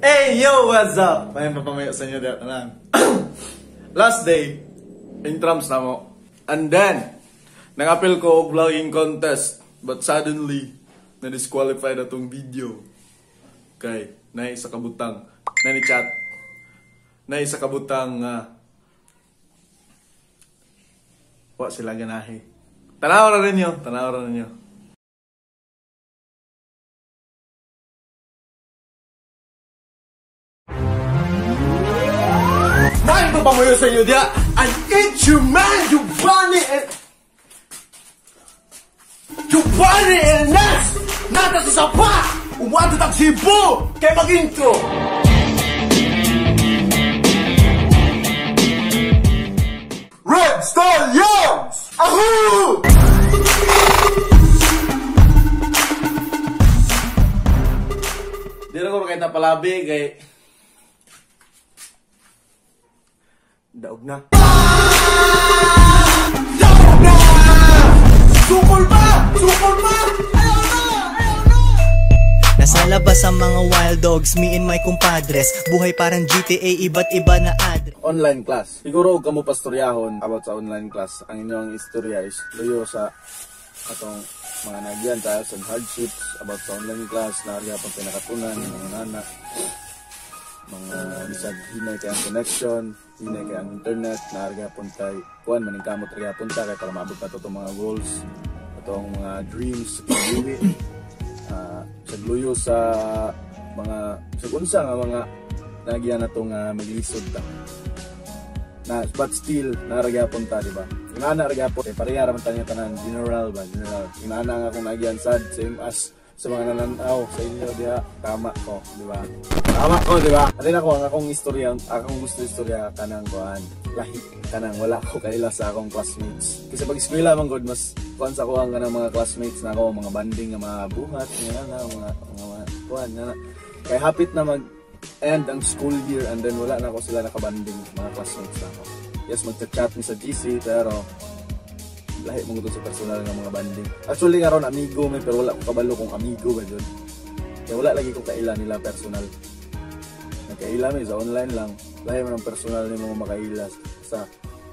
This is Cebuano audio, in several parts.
Hey yo, what's up? May papamayo sa inyo dito na. Last day, intrams na mo. And then, nang-appeal ko og vlogging contest. But suddenly, na-disqualified atong video. Kay, na isa kabutang, na ni chat. Na isa kabutang, wa sila ganahi. Tanaw ra ninyo, tanaw ra ninyo. May papamuyo sa inyo diya, and it's your man, Giovanni and Giovanni and Nes! Nata sa sapa! Umuato tag Cebu! Kay mag-intro! Red Stallions! Ahoo! Di na ko kahit napalabi kay daog na. Daog na! Sukol ba? Sukol ba? Ayaw na! Ayaw na! Nasa labas ang mga wild dogs, me and my compadres. Buhay parang GTA, iba't iba na address. Online class. Siguro og kamo pastoryahon about sa online class. Ang inyong istorya is luyo sa atong mga nagyan tayo sa hardships about sa online class, naarya pang pinakatunan, mga nana, mga bisag hinay kay ang connection, hinay kay ang internet, naarya pon tay kuan maningkamot ra gyapon ta kay para maabot nato itong mga goals, atong mga dreams sa kinabuhi. Sa luyo sa mga sa unsa nga mga nagyan nato nga maglisod ta. Na, but still naara gyapon ta, di ba? Ingana ra gyapon kay pareha ra man ta niya tanan, general ba, general. Ingana nga kung nagyan sad same as sa mga nananaw sa inyo diha, tama ko, di ba? Tama ko, di ba? Atin ako ang akong istorya, akong gusto istorya kanang kuan, lahi kanang wala ko kaila sa akong classmates. Kasi pag eskwela man gud mas kuan sa kuan kanang mga classmates na ako, mga banding nga mga buhat nga na mga mga kuan nga na. Kay hapit na mag end ang school year and then wala na ako sila nakabanding mga classmates na ako. Yes, magcha-chat mi sa GC pero lahi mo sa personal nga mga banding. Actually karon amigo may pero wala ko kabalo kung amigo ba jud. Kaya wala lagi ko kaila nila personal. Nagkaila mi sa online lang. Lahi man ang personal ni mga makaila sa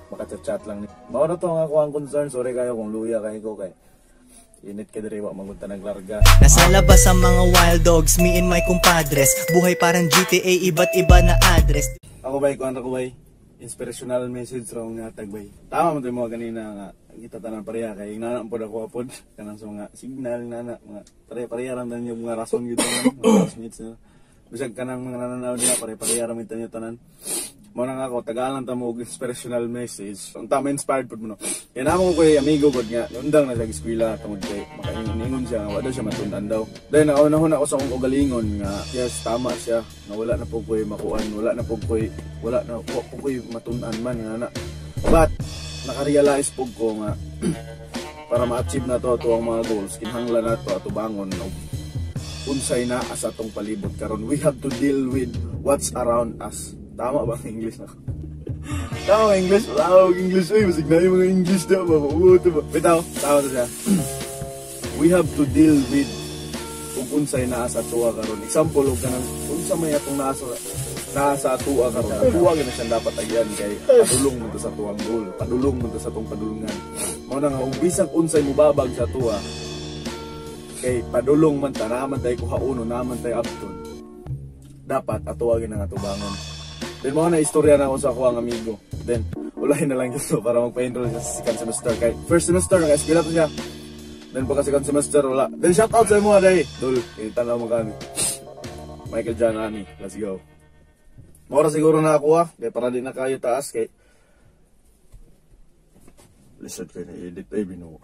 maka-chat lang. Mao na to ang ako ang concern. Sorry kayo kung luya kayo ko kay init kay diri wa manggod ta naglarga. Nasa labas ang mga wild dogs, me and my compadres. Buhay parang GTA, iba't iba na address. Ako bay kuan ra ko bay. Inspirational message raw nga tag bay. Tama man to mo ganina nga kita tanan pareha kay ingana pod ako apod kanang sa mga signal nana mga pare-pareha ra man yung mga rason gyud tanan mga classmates no. Bisag kanang mga nananaw nila pare-pareha ra man tanyo tanan. Mao na nga ako tagalan ta mo og inspirational message. Ang tama inspired pud mo no. Kay namo ko kay amigo gud nga undang na sa eskwela tungod kay makaingon siya nga wa daw siya matun-an daw. Then nakaunahon ako sa akong ugalingon nga yes tama siya nga wala na pud koy makuan, wala na pud koy wala na po koy matun-an man nga na. But nakarealize pud ko nga para ma-achieve na to ato ang mga goals kinahanglan nato ato bangon og unsay naa sa atong palibot karon. We have to deal with what's around us. Tama ba ang English na ko? Tama ang English? Tama ang English. Uy, masig na yung mga English na ba? Mabuto ba? Bitaw, tama to siya. We have to deal with kung unsay naa sa atuwa karon. Example, og kanang unsa may atong naa sa atuwa karon. Atuwa gyud na siyang dapat agyan kay padulong mo to sa tuwang goal. Padulong mo to sa atong padulungan. Mao na nga, ug bisag unsay mubabag sa atuwa, kay padulong man ta, naa man tay kuhaono, naa man tay abton. Dapat atuwa gyud ang atubangon. Then mao na istorya na ako sa ako ang amigo. Then ulahin na lang gusto para magpa-enroll siya sa second semester. Kay first semester naka-eskwela to siya. Then pagka second semester wala. Then shout out sa imo day. Dul, kita na mo kami. Michael John Ani, let's go. Mao ra siguro na ako ah. Kay para di na kayo taas kay lisod kay na edit ay binuo.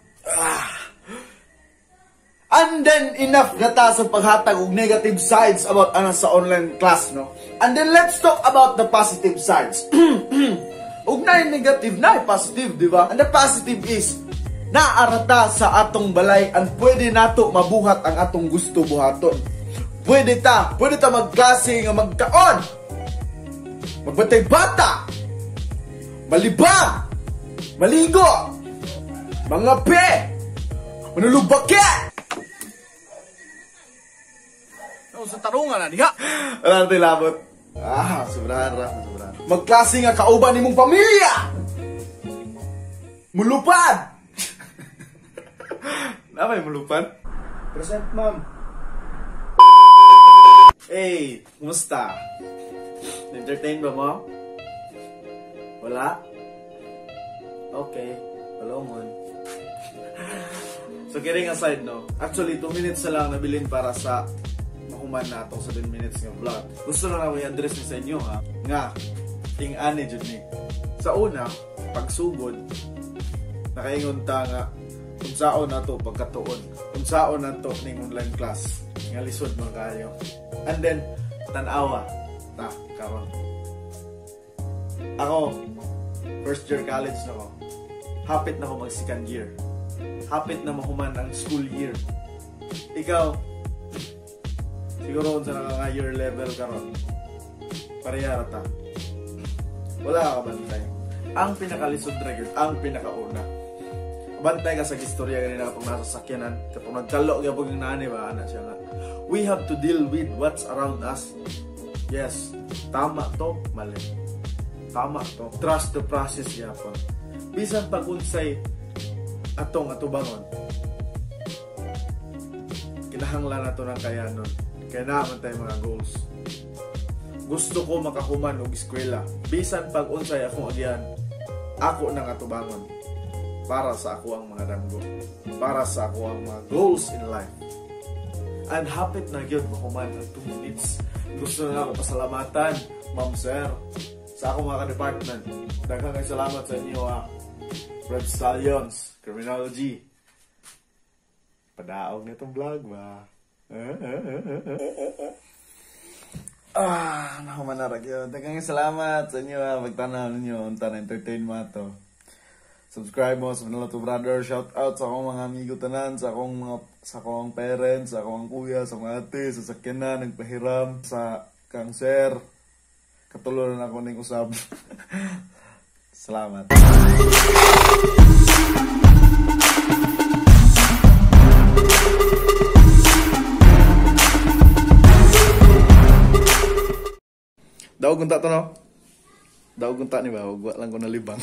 And then enough na ta sa paghatag og negative sides about ana sa online class no. And then let's talk about the positive sides. Ug na negative na positive, di ba? And the positive is naarata sa atong balay and pwede nato mabuhat ang atong gusto buhaton. Pwede ta magklase nga magkaon. Magbantay bata. Malibang. Maligo. Mangape. Manulubake. Sa tarungan na diha. Wala na labot. Ah, sobrahan ra, sobrahan. Magklase nga kauban nimong pamilya. Mulupad. Namay mulupad? Present, ma'am. Hey, kumusta? Entertain ba mo? Wala? Okay, palongon. So, kidding aside, no? Actually, 2 minutes na lang nabilin para sa mahuman na atong 7 minutes nga vlog. Gusto na lang i-address ni sa inyo, ha? Nga, ting-ani jud ni. Sa una, pagsugod, nakaingon ta nga, unsaon na to pagkatuon. Unsaon na to ning online class. Nga lisod man kayo. And then, tanawa ta karon. Ako, first year college na ko. Hapit na ko mag second year. Hapit na mahuman ang school year. Ikaw, siguro unsa na ka year level karon. Pareha ra ta. Wala ka bantay. Ang pinakalisod ra gyud, ang pinakauna. Bantay ka sa istorya ganina kapag nasa sakyanan, kapag nagkalo gyapon ang nani ba ana siya nga. We have to deal with what's around us. Yes, tama to, mali. Tama to. Trust the process gyapon. Bisan pag unsay atong atubangon, kinahanglan nato ng kayanon. Kaya naman tayo mga goals. Gusto ko makahuman og eskwela. Bisan pag unsay akong agian, ako nang atubangon. Para sa ako ang mga danggo. Para sa ako ang mga goals in life. And hapit na gyud mahuman ang 2 minutes. Gusto na ako pasalamatan, ma'am sir, sa akong mga ka-department. Daghang kay salamat sa inyo, ha. Red Stallions, Criminology. Padaog nitong vlog ba? Ah, nahuman na ra gyud. Daghang salamat sa inyo, ha. Pagtanaw ninyo, unta na entertain mo ato. Subscribe mo sa Manila Brother. Shout out sa akong mga amigo tanan, sa akong parents, sa akong kuya, sa akong ate, sa sakyanan, nagpahiram, sa kang sir. Katuloy na ako ning usab. Salamat. Daog unta to, no? Daog unta ni ba? Wa lang ko nalibang.